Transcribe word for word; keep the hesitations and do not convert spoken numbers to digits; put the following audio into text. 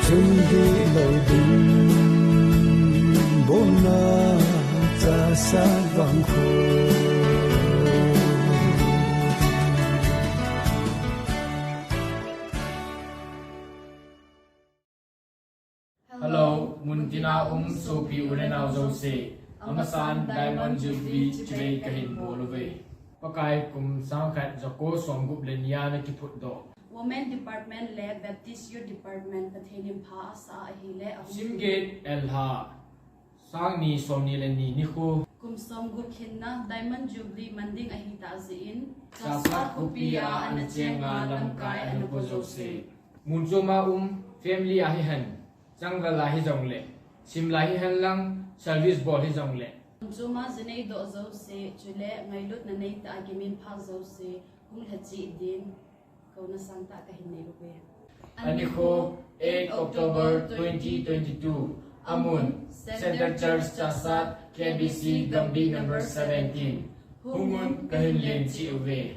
Lunghi lo ding, bona chasa vang khu. Hello, muntina um sopi u le nao jouse. Amasan Diamond Jubilee chibai kahin bol uve. Pakai kum sangkhat jako somgup le nia na kiphutdoh. Women Department le Baptist Youth Department Pathen in pha asa ahile ahung. Simgate Elha. Sangni somni le ni nikho. Kum somgup hinna Diamond Jubilee manding ahita jeh in. Chasa khopi a ana chenga lamkai ana po jouse. Mun choma um family a hihen. Changval a hijongle. Simla hihen lang service bol hijongle. Mun choma jinei doh jouse, chule ngailutna neitah a kiminphah jouse, hung lhachi din. Kouna sangtah kahin nei uve. Anikho, eight October twenty twenty-two. Amun, Centre Church Chassad, K B C Gambih number seventeen. Hungun kahin lenchi uve.